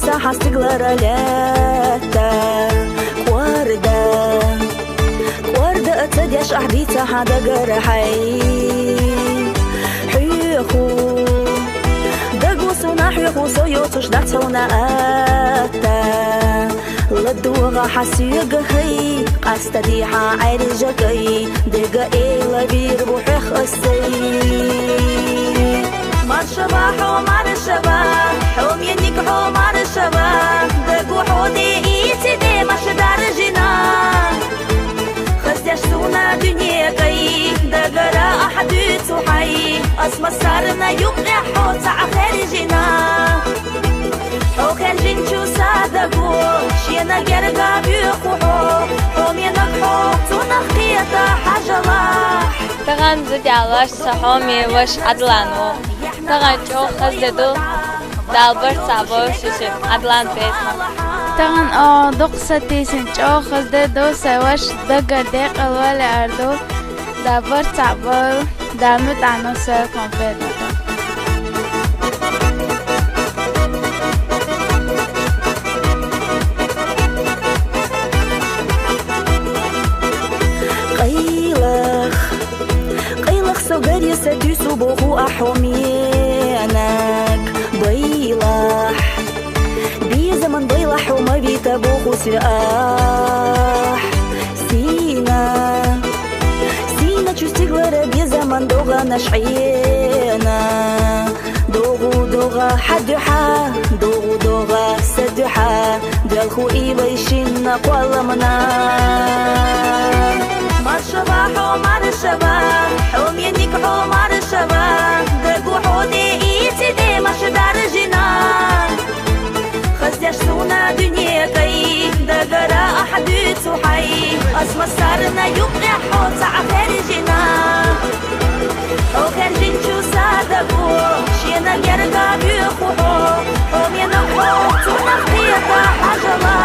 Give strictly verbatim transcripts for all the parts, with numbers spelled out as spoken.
Са хьастиглара лаьтта кӀорда, кӀорда а ца деш ахь дийца хьан дагара хьай хьоьху. Даго сона хьоьху, со йоцуш дац хьуна атта. ЛадогӀа хьан соьга хӀай, къастаде хьан Ӏаьржа кӀай, дега эла вийр ву хьох ас сай. Маршава хьо, маршава, хьо мениг хьо, маршава, даго хьо де ийци де маш даржина. Хаздеш суна дуьне кӀай, дагара ахь дуьйцу хьай, ас массарна юкъе хьо цхьаъ хержина. Хьо хержинчу садаго, шена герга буьху хьо, хьо менаг хьо, цунах кхета хьажала. Тахана зудялаш са хьоме ваш Ӏадлан ву. Тахана чӀогӀа хазде ду, Дала барт цхьаъ бойла шуьшиъ, Ӏадлан песна. Тахана, о, дукха сатийсина чӀогӀа хазде ду, са ваш дагар декъала вале ар ду. Дала барт цхьаъ бойла, Дала муьтӀахьно са конфетата. Къайлах, къайлах со гаре са туьсу боху ахь хьо менаг. Байлахь, безаман байлахь хьо ма вита боху соьга ахь. Сийна, сийна чу стиглара безаман догӀанаш хьена. ДогӀу догӀа хьан дуьхьа, догӀу догӀа са дуьхьа, доьлху и вай шинна кхолламна. Маршава хьо, маршава, хьо мениг хьо, маршава, даго хьо де ийци де маш даржина. Хаздеш суна дуьне кӀай, дагара ахь дуьйцу хьай, ас массарна юкъе хьо цхьаъ хержина. Хьо хержинчу садаго, шена герга буьху хьо, хьо менаг хьо, цунах кхета хьажала.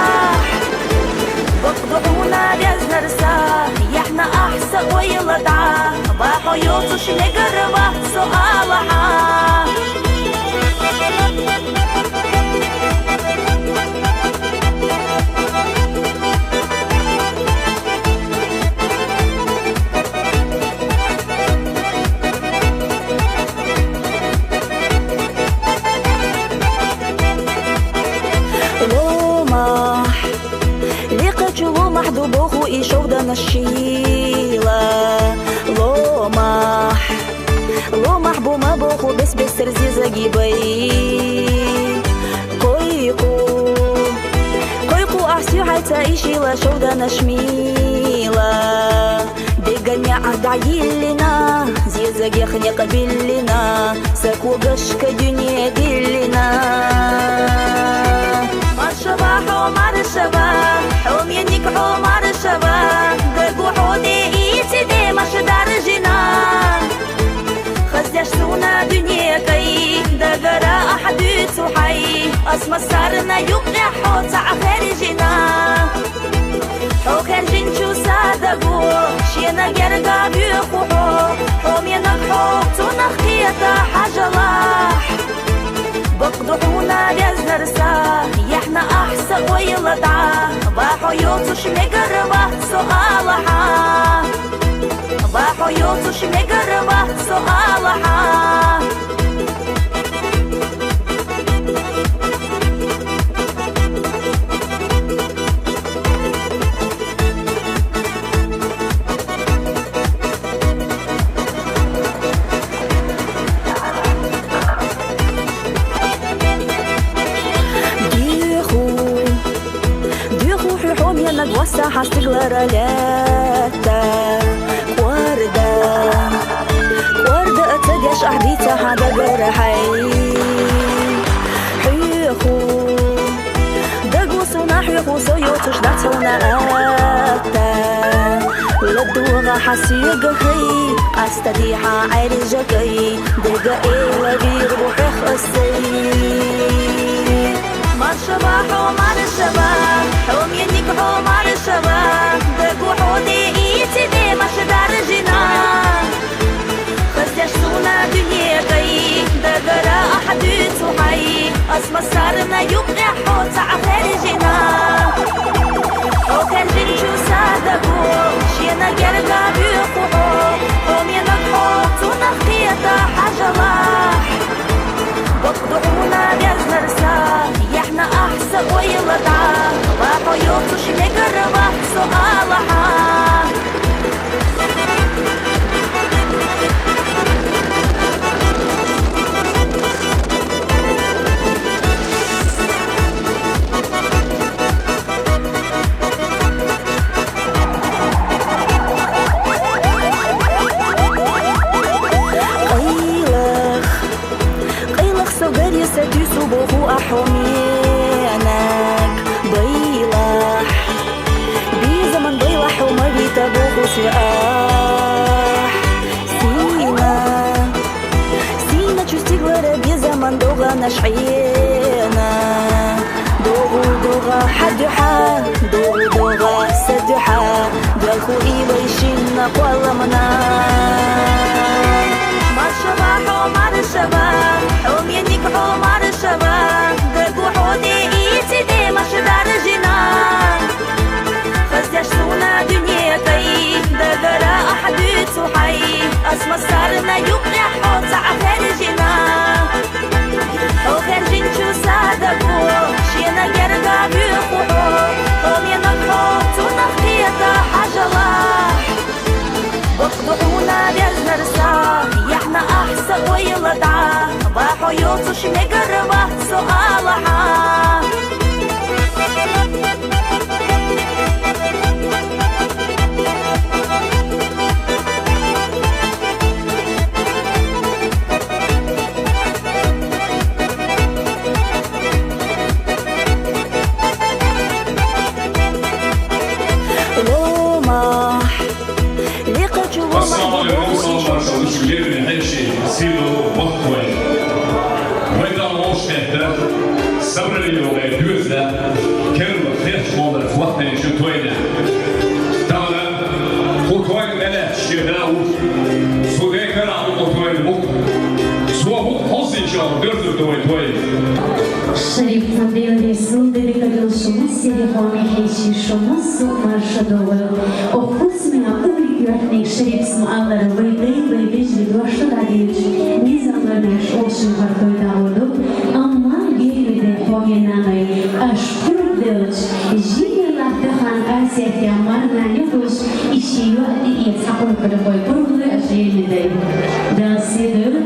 Бакъду хьуна везнар са, яхьна ахь са ойла дӀа, ва хьо йоцуш мегар вац со алахьа. Ломахь, лекхачу ломахь ду боху и шовданаш шийла. Ломахь, ломахь бу ма боху бес-бесар зезаги бай. Кхойкху, кхойкху ахь соьхьайца и шийла шовданаш мийла. Дега неӀ дӀайиллина, зезагех некъ биллина, са когашка дуьне диллина. Маршава хьо, маршава, хьо мениг хьо, маршава, даго хьо де ийци де маш даржина. Хаздеш суна дуьне кӀай, дагара ахь дуьйцу хьай, ас массарна юкъе хьо цхьаъ хержина. Хьо хержинчу садаго, шена герга буьху хьо, хьо менаг хьо, цунах кхета хьажала. Бакъду хьуна везнар са, яхьна ахь са ойла дӀа, ва хьо йоцуш мегар вац со алахьа. Ва хьо йоцуш мегар вац со алахьа. Дуьху, дуьху хьу хьо менаг васа хьан стиглара лаьтта. КӀорда, кӀорда а ца деш ахь дийца хьан дагара хьай. Хьоьху, даго суна хьоьху, со йоцуш дац хьуна атта. ЛадогӀа хьан соьга хӀай, къастаде хьан Ӏаьржа кӀай, дега эла вийр ву хьох ас сай. Маршава хьо, маршава, хьо мениг хьо, маршава, даго хьо де ийци де маш даржина. Хаздеш суна дуьне кӀай, дагара ахь дуьйцу хьай, ас массарна юкъе Ахь, сина, сина чу стигалара безаман догӀанаш хьена. ДогӀу-догӀа хьа дуьхьа, догӀу-догӀа са дуьхьа, далху и вай шинна кхолламна. Маршава хьо, маршава, хьо меник хьо, маршава, дагу хьо де и циде машдар жина. Хаздеш суна дуьне кӀай, дагара ахь дуьйцу хьай, ас массарна юкъе хьо цхьа хержина. Хьо хержинчу садагу, шена герга вуьйху хьо, хьо менак хьо, цунах кхета хьажала. Бакъду хьуна везнар са, яхьна ахь са ойла дӀа, ва хьо йоцуш мегар вац со алахьа. Ломахь, лекъачу Ассаламу алейкум, салам, маршалла, шулерни хӀеши, сийлу вахт вай. Вай дала вовшахӀетта, сабрали йогӀе деза, керла хеш молар вахтани шу тойна. Тагъа, ху тойна меле шеда у, судекара у тойна мук. Суа мук хозин шал дерзу той той. Шариф Фадел Ресул дерикадал шумус селихоми хӀеши шумус сукъмар шадовал. Охус мина публик юртник Шариф Смаалар вай дай вай вежли дуашта дадинч. Низамлар деш олшин бартой даводу. Амма гейли де хогенамай аш курделч. Жиге лахтахан асият я марна юкуш. Иши юади и цхьакъун куликъой кургли аш гейли дай. Дал седу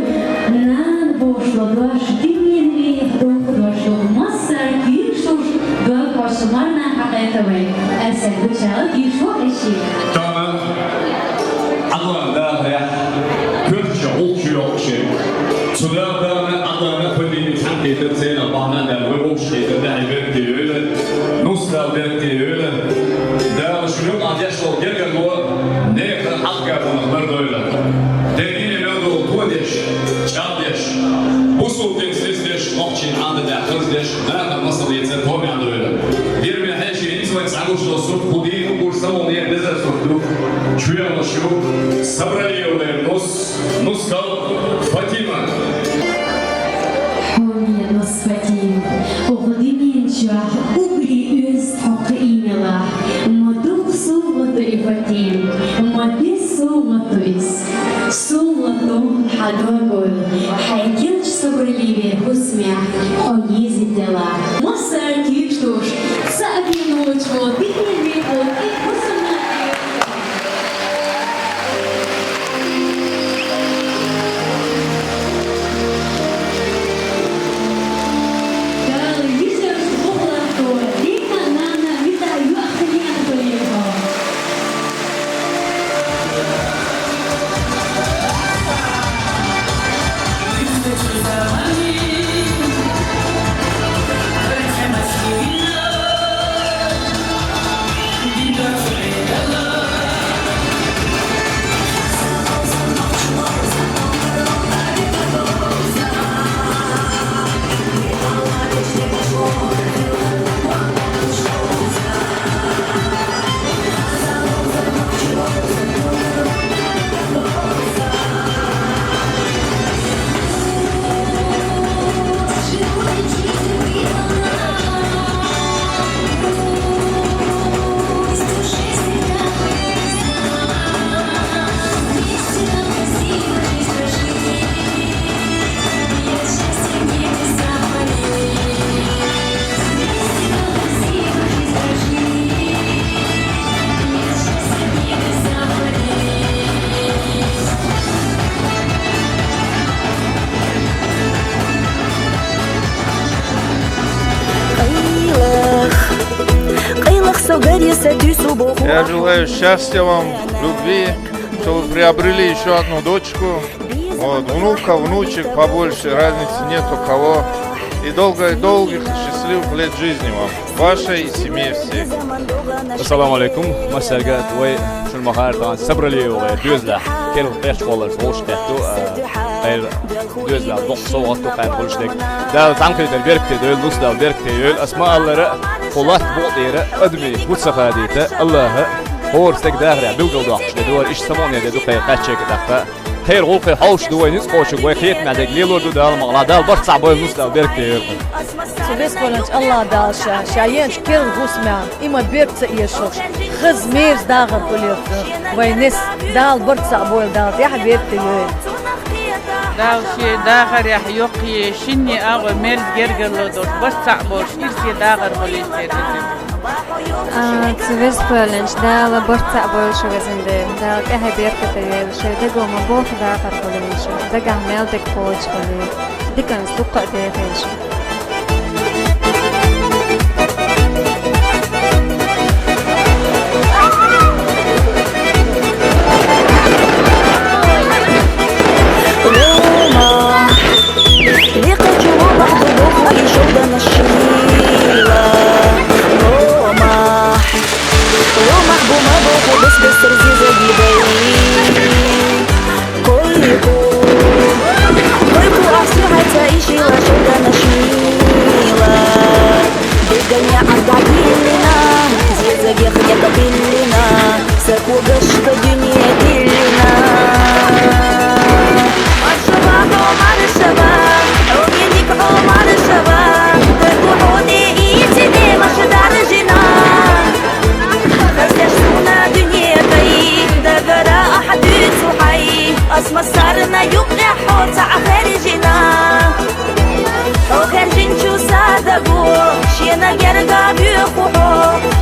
нан бошло дуаш димин вих доху дошло. Массар киш туш дуак хош марна хакъетавай. Аса гучала киш вохиши. Тама Аллах да я. Курча улчу йохши. Цуда да Аллах на подними цанки тер цена бана да вовши да да берки йойле. Нуста берки йойле. Да шуюм адеш ол гергерло. Нехъа хьалкъа бунах мардойла. Дегине мелдул кодеш, чалдеш. Бусул дин сиздеш, мохчин анда да хырздеш, нана масал еце томи андойла. Дирме хеши инсвай цагушло суд худи, угур савол е дезер суд дух. Чуяла шу, сабрали йолер нус, нускал, Фатима. Хьоми нус Фатим, угъдимин чуах угри уьз хьокъи инела. Мадух сулгъату и Фатим, мадис сулгъату ис. Сулгъату хьадуагур, хьайкилч сабрили вер хусмя, хьо езидела. Мусар киштуш, саби нуч вол, дини вихо, и хусмя. Къайлах, къайлах со гари са туьсу боху. Я желаю счастья вам, любви, чтобы вы приобрели еще одну дочку. Вот, внука, внучек побольше, разницы нет у кого. И долго, и долгих, и счастливых Счастливых лет жизни вам, вашей и семье всех. Ассаламу алейкум. Массарга а вай шун махар таган собрали вай дёзла. Керл перч коллар, зош кетту, а, хайр дёзла, бок совгатту кайм болуш дег. Дал танкайтар беркте, дёл лус дал беркте, ёл асма аллара, колат бокъера, адми, бутсаха дейта, Аллаха, хорстек дахря, билгал дохш, де дуар, иш самоне, де духе, качек дахта. Хайр гулхе хауш ду вай, низ кочуг вай, хет мадег, лелор ду дал, магла дал, барт сабой, лус дал, беркте, ёл. Цу вес боланч Аллах дал ша, ша енч керл гусмя, има беркца ешуш, хыз мерз дагъар хулирт, вай нес дал барца бойл дал, тяхь беркте йой. Дал ше дагъар яхь йокъе, шинни агъо мерз гергерло дош, барца бош, ирсе дагъар хулирт. А, цу вес боланч дала барца бойл шу везинде, дал тяхь беркте йой, ше дегома бох дагъар хулирт, дагах мел дег коч хулирт. Дикан стукка дехеш. Лома, ликъачу ломах дубуху ишалда нашила. Лома, ломах бума буху бес бес сарзи загибай. Койку, койку асухьа ца ишила шуга нашила. Деггани андагилина, зезаге хьнека пиллина, сакугашка дюне диллина. Маршава, о, маршава, о, геник, о, маршава, дагу хоне итине машдар жина. Хасеш суна дюнья кай, дагара ахьдуцу хьай, асма сарна юкъя хьо ца ахер жина. Хьо хержин чу садагу, шена герга бюху хьо,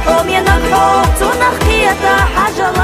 хьо менак хьо, цунах кета хьажала.